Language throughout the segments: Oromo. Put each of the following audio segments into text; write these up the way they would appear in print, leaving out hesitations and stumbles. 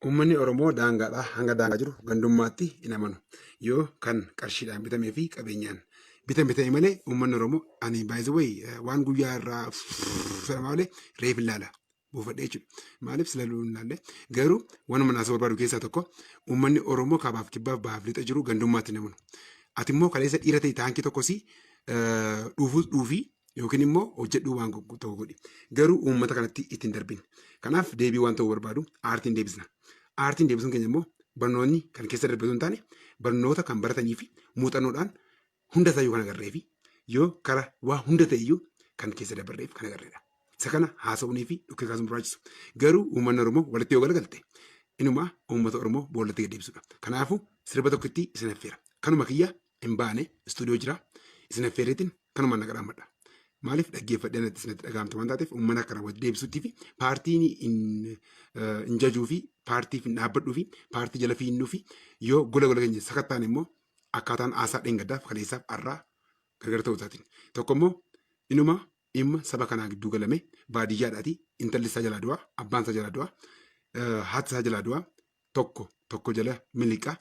Uummanni Oromoo daangaadhaa hanga daangaa jiru gandummaatti hin amanu. Yoo kan qarshiidhaan bitamee fi qabeenyaan bitame ta'e malee uummanni Oromoo ani by the way waan guyyaa irraa jedhama malee reef ilaala buufadhee jechuudha. Maaliif sila luu hin laalle garuu wanuma naasuu barbaadu keessaa tokko uummanni Oromoo kaabaaf kibbaaf bahaaf lixa jiru gandummaatti hin amanu. Ati immoo kaleessa dhiira ta'e taankii tokkosii dhuufuus dhuufii yookiin immoo hojjedhuu waan tokko godhi. Garuu uummata kanatti ittiin darbin. Kanaaf deebii waan ta'uu barbaadu aartiin deebisna. Aartiin deebisuun keenya immoo barnoonni kan keessa darbe osoo hin taane barnoota kan baratanii fi muuxannoodhaan hunda isaayyuu kan agarree fi yoo kara waa hunda ta'e iyyuu kan keessa dabarreef kan agarreedha. Isa kana haasa'uunii fi dhukkee kaasuun barbaachisu. Garuu uummanni Oromoo walitti yoo galagalte inumaa uummata Oromoo boollatti gad deebisuudha. Kanaafuu sirba tokkotti isin affeera. Kanuma kiyya hin baane istuudiyoo jira. Isin affeereetiin kanumaan naqa dhaammadha. Maaliif dhaggeeffadhee natti isinatti dhaga'amte waan taateef uummata akkana walitti deebisuutti fi paartiin hin jajuu fi paartiif hin dhaabbadhuu fi paartii jala fiinnuu fi yoo gola gola keenya sakattaan immoo akkaataan haasaa dheengaddaaf kaleessaaf har'aa gargar ta'uu isaatiin. Tokko immoo inuma dhimma saba kanaa gidduu galame baadiyyaadhaati intalli isaa jalaa du'a abbaan isaa jalaa du'a haati isaa jalaa du'a tokko tokko jala miliqa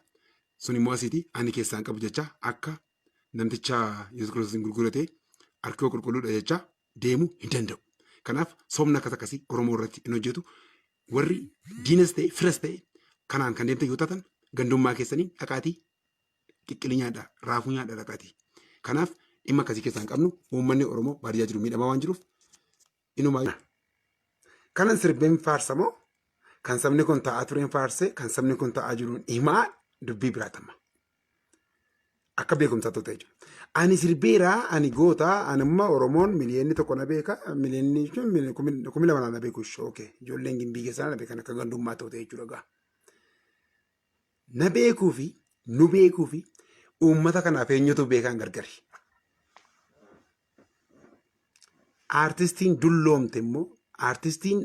sun immoo asiiti ani keessaan qabu jecha akka namticha Yesuus Kiristoosiin gurgurate harki koo qulqulluudha jecha deemuu hin danda'u. Kanaaf sobni akkas akkasii Oromoo irratti hin hojjetu. Warri diinas ta'e firas ta'e kanaan kan deemtan yoo taatan gandummaa keessanii dhaqaatii qiqqilii nyaadhaa raafuu nyaadhaa dhaqaatii. Kanaaf dhimma akkasii keessaa hin qabnu uummanni Oromoo baadiyyaa jiru miidhamaa waan jiruuf inumaa. Kanan sirbeen faarsamoo kan sabni kun ta'aa tureen faarsee kan sabni kun ta'aa jiruun himaa dubbii biraatama. Akka beekumsaa ta'e jechuudha. Ani sirbeera, ani goota, ani amma Oromoon miliyoonni tokko na beeka, miliyoonni jechuun 2000 na beeku ishee okay. Ijoolleen gimbii keessaa na beekan akka gandummaa ta'u ta'e jechuudha gaa. Na beekuu fi nu beekuu fi uummata kanaaf eenyutu beekaan gargari. Aartistiin dulloomte immoo aartistiin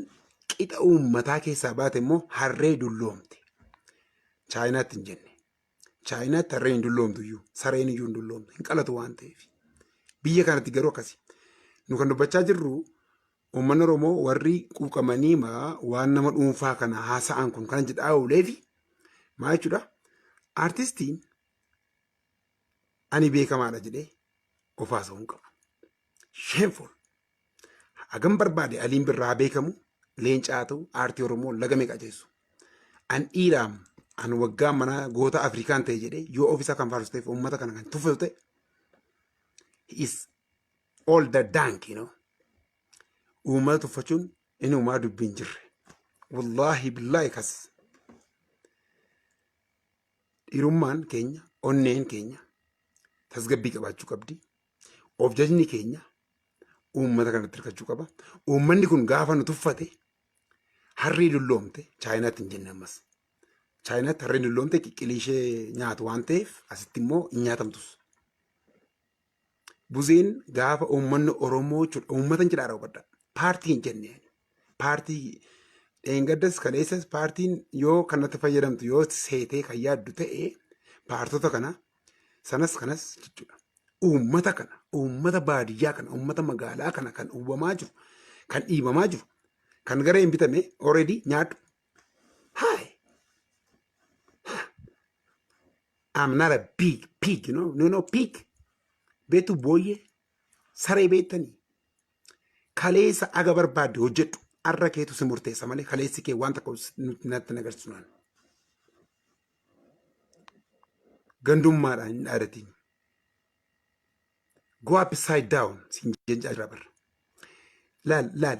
qixa uummataa keessaa baate immoo harree dulloomte. Chaayinaatti hin jenne. Chaayinaatti harreen hin dulloomtu iyyuu sareen iyyuu hin dulloomtu hin qalatu waan ta'eef. Biyya kanatti garuu akkasi. Nu kan dubbachaa jirru uummanni Oromoo warri quuqamanii waan nama dhuunfaa kana haasa'an kun kana jedhaa ooleefi maal jechuudha? Aartistiin ani beekamaadha jedhee of haasa'uu hin qabu. Shameful. Hagam barbaade Aliin Birraa haa beekamu, leenca haa ta'u, aartii Oromoo laga meeqa ceessu. An dhiiraam, an waggaa mana goota Afrikaan ta'e jedhee yoo ofisaa kan faarsu ta'eef uummata kana kan tuffatu ta'e, he is all the dank, you know. Uummata tuffachuun inumaa dubbiin jirre. Wallaahi billaahi kas. Dhiirummaan keenya, onneen keenya tasgabbii qabaachuu qabdi. Of jajni keenya uummata kanatti hirkachuu qaba. Uummanni kun gaafa nu tuffate harree dulloomte Chaayinaatti hin jenne ammas. Chaayinaatti harreen dulloomte qiqqilii ishee nyaatu waan ta'eef asitti immoo hin nyaatamtus. Buzeen gaafa uummanni Oromoo jechuudha. Uummata hin jedhaa hubadhaa. Paartii hin jenne. Paartii dheengaddas kaleessas paartiin yoo kanatti fayyadamtu yoo seetee kan yaaddu ta'e paartota kana sanas kanas jechuudha. Uummata kana, uummata baadiyyaa kana, uummata magaalaa kana kan hubamaa jiru, kan dhiibamaa jiru, kan gara hin bitame already nyaadhu. Hi. I'm not a big pig, you know, no, no, pig. Beektu booyyee saree beektanii. Kaleessa aga barbaadde hojjedhu. Arra keetu si murteessa malee kaleessi kee waan tokko natti hin agarsiisu naan. Gandummaadhaan hin dhaadatiin. Go upside down siin jechaa jira barra. Laal laal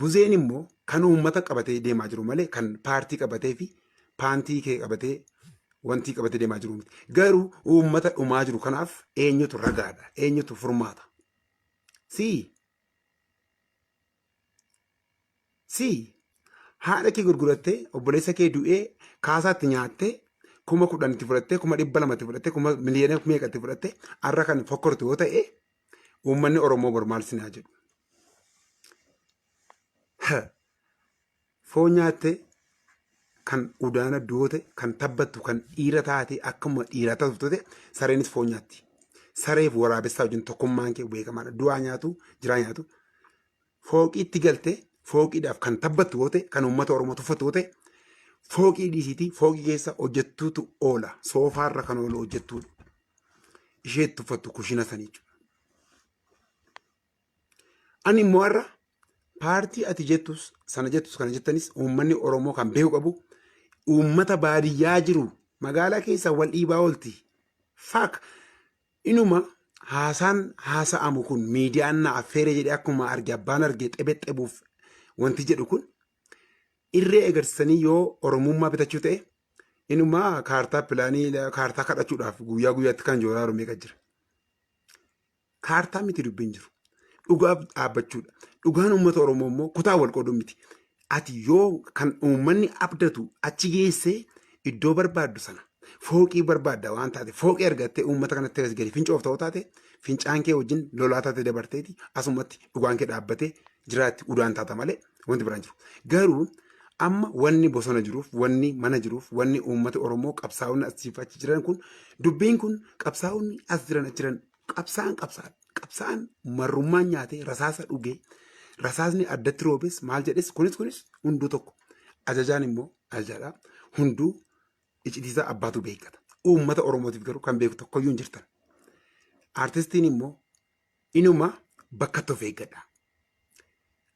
buzeen immoo kan uummata qabatee deemaa jiru malee kan paartii qabatee fi paantii kee qabatee wantii qabatee deemaa jiru miti. Garuu uummata dhumaa jiru kanaaf eenyutu ragaadha eenyutu furmaata. Sii Sii haadha kee gurgurattee obboleessa kee du'ee kaasaatti nyaattee 10,000 itti fudhattee 200,000 itti fudhattee kuma miliyoona meeqa itti fudhattee har'a kan fokkortu yoo ta'e uummanni Oromoo bor maal sinaa jedhu. Foon nyaattee kan udaana doote kan tabbattu kan dhiira taate akkuma dhiiraa taatu ta'e sareenis foon nyaatti. Sareef waraabessaa wajjin tokkummaan kee beekamaadha. Du'aa nyaatu jiraa nyaatu. Fooqiitti galtee fooqiidhaaf kan tabbattu yoo ta'e kan uummata Oromoo tuffatu yoo ta'e Fooqii dhiisiitii fooqii keessa hojjettuutu oola. Soofaarra kan oolu hojjettuudha. Ishee itti uffattu kushina sanii jechuudha. Ani immoo har'a paartii ati jettus sana jettus kana jettanis uummanni Oromoo kan beeku qabu uummata baadiyyaa jiru magaalaa keessa wal dhiibaa oolti. Fuck! Inuma haasaan haasa'amu kun miidiyaan na affeere jedhee akkuma arge abbaan arge xebexxebuuf wanti jedhu kun irree agarsiisanii yoo Oromummaa bitachuu ta'e inuma kaartaa pilaanii kaartaa kadhachuudhaaf guyyaa guyyaatti kan jooraa jiru meeqa jira. Kaartaa miti dubbiin jiru. Dhugaaf dhaabbachuudha. Dhugaan uummata Oromoo immoo kutaa wal qooduu miti. Ati yoo kan uummanni abdatu achi geessee iddoo barbaaddu sana fooqii barbaadda waan taate fooqii argattee uummata kanatti as gadi fincoof ta'uu taate fincaan kee wajjin lolaa taate dabarteeti asumatti dhugaan kee dhaabbatee jiraatti udaan taata malee wanti biraan jiru. Garuu amma wanni bosona jiruuf wanni mana jiruuf wanni uummata Oromoo qabsaa'onni asiif achi jiran kun dubbiin kun qabsaa'onni as jiran achi jiran Qabsaa'aan qabsaa'aadha. Qabsaa'aan marrummaan nyaatee rasaasa dhugee rasaasni addatti roobes maal jedhes kunis kunis hunduu tokko. Ajajaan immoo ajajaadha. Hunduu icitiisaa abbaatu beekkata. Uummata Oromootiif garuu kan beeku tokkoyyuu hin jirtan. Artistiin immoo inuma bakkatti of eeggadha.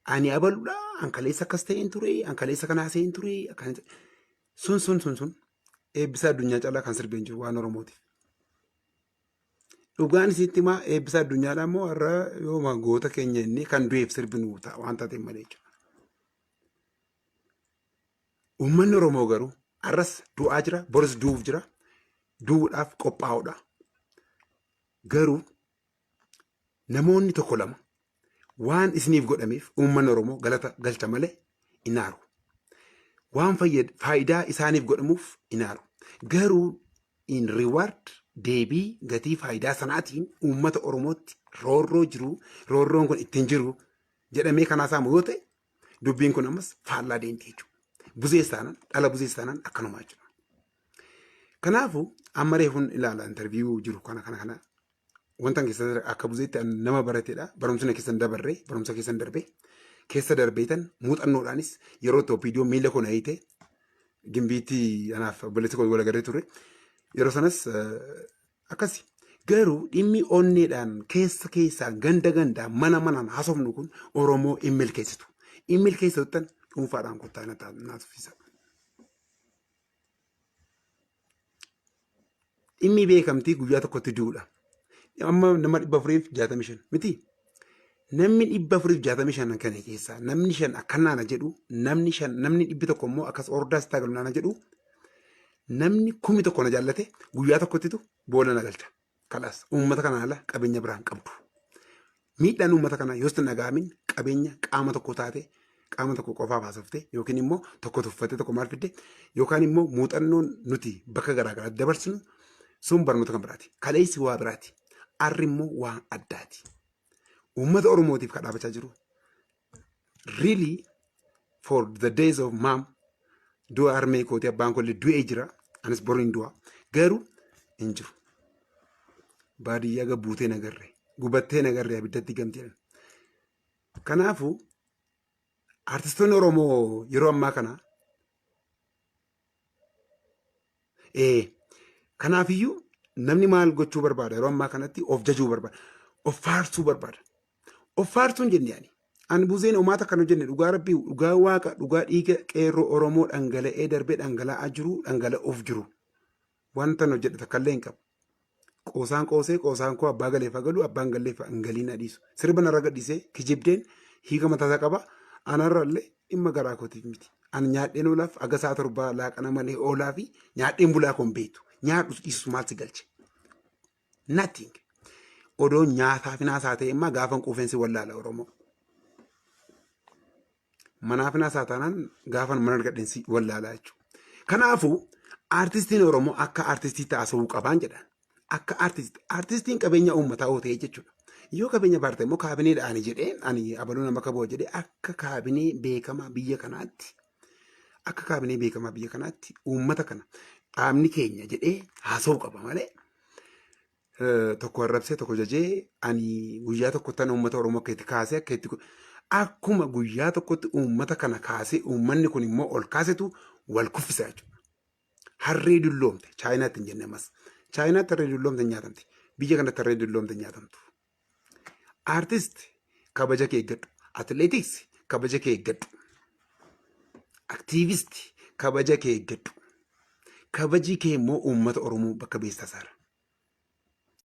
Ani abaludha, an kaleessa akkas ta'een ture, an kaleessa kana haasa'een ture, sun sun sun sun eebbisaa addunyaa caalaa kan sirbeen jiru waan Oromootiif. Dhugaan isitti himaa eebbisa addunyaadhaa immoo har'a yooma goota keenya inni kan du'eef sirbinu ta'a waan taateef malee jechuudha. Uummanni Oromoo garuu har'as du'aa jira, boris du'uuf jira, du'uudhaaf qophaa'uudha. Garuu namoonni tokko lama waan isiniif godhameef uummanni Oromoo galata galcha malee hin aaru. Waan faayidaa isaaniif godhamuuf hin aaru. Garuu in reward deebii gatii faayidaa sanaatiin uummata Oromootti roorroo jiru roorroon kun ittiin jiru jedhamee kanaa saamu yoo ta'e dubbiin kun ammas faallaa deemti jechuudha. Buzees taanaan dhala buzees taanaan akkanumaa jechuudha. Kanaafuu amma reefuun ilaala interviyuu jiru kana kana kana wanta keessa akka buzeetti nama baratedha. Barumsa na keessan dabarre barumsa keessan darbe keessa darbeetan muuxannoodhaanis yeroo itti OPDO miila koo na hiite gimbiitti anaaf obboleessi koo wal agarree turre. Yeroo sanas akkasi. Garuu dhimmi onneedhaan keessa keessaan ganda gandaan mana manaan haasofnu kun Oromoo hin milkeessitu. Hin milkeessitu dhuunfaadhaan kottaa na tuffisa. Dhimmi beekamtii guyyaa tokkotti du'uudha. Amma nama 465 miti. Namni 465 kana keessaa namni shan akka naana jedhu namni shan namni 100 immoo akkas ordaa sitti galu naana jedhu namni 1000 na jaallate guyyaa tokkottitu boolla na galcha. Kalaas uummata kanaan ala qabeenya biraan qabdu. Miidhaan uummata kanaa yoo sitti hin dhaga'amin qabeenya qaama tokko taate qaama tokko qofaaf haasofte yookiin immoo tokko tuffatte tokko maal fidde yookaan immoo muuxannoon nuti bakka garaa garaatti dabarsinu sun barnoota kan biraati. Kaleessi waa biraati. Arri immoo waan addaati. Uummata Oromootiif kan dhaabachaa jiru really for the days of mom du'a harmee kooti abbaan koollee du'ee jira anis boru hin du'a garuu hin jiru baadiyyaa gabbuutee nagarre gubattee nagarre abiddatti gamti jedhan kanaafuu artistoonni Oromoo yeroo ammaa kana ee kanaafiyyuu namni maal gochuu barbaada yeroo ammaa kanatti of jajuu barbaada of faarsuu barbaada Of faarsuun jenne ani. Ani buzeen homaa takka hin hojjenne dhugaa rabbii dhugaa waaqa dhugaa dhiiga qeerroo Oromoo dhangala'ee darbee dhangala'aa jiru dhangala'uuf jiru. Wanta hojjedhe takka illee hin qabu. Qoosaan qoosee qoosaan koo abbaa galeef haa galu abbaan galleef hin galiin adiisu. Sirba narra gadhiisee kijibdeen hiika mataasaa qaba. Anarra illee dhimma garaa kootiif miti. Ani nyaadheen oolaaf aga sa'a torbaa laaqana malee oolaa fi nyaadheen bulaa koon beektu. Nyaadhus dhiisus maal si galche? Nothing. Odoo nyaataaf naasaa ta'e immoo gaafan quufeensi wallaala Oromoo. Manaaf naasaa taanaan gaafan mana argadheensi wallaalaa jechuudha. Kanaafuu aartistiin Oromoo akka aartistii taasisuu qabaan jedhan. Akka aartistii aartistiin qabeenya uummataa yoo ta'e jechuudha. Yoo qabeenya baarte immoo kaabineedha ani jedhee ani abaluu nama kaboo jedhee akka kaabinee beekamaa biyya kanaatti akka kaabinee beekamaa biyya kanaatti uummata kana dhaabni keenya jedhee haasa'uu qaba malee tokko arrabsee tokko jajee ani guyyaa tokkotti uummata Oromoo akka itti kaasee akka itti akkuma guyyaa tokkotti uummata kana kaasee uummanni kun immoo ol kaasetu Wal kuffisa jechuudha. Harree dulloomte Chaayinaatti hin jenne ammas. Chaayinaatti harree dulloomte hin nyaatamti. Biyya kanatti harree dulloomte hin nyaatamtu. Artist, kabaja kee eeggadhu. Atileetiks, kabaja kee eeggadhu. Activist, kabaja kee eeggadhu. Kabaji kee immoo uummata Oromoo bakka beestaa isaara.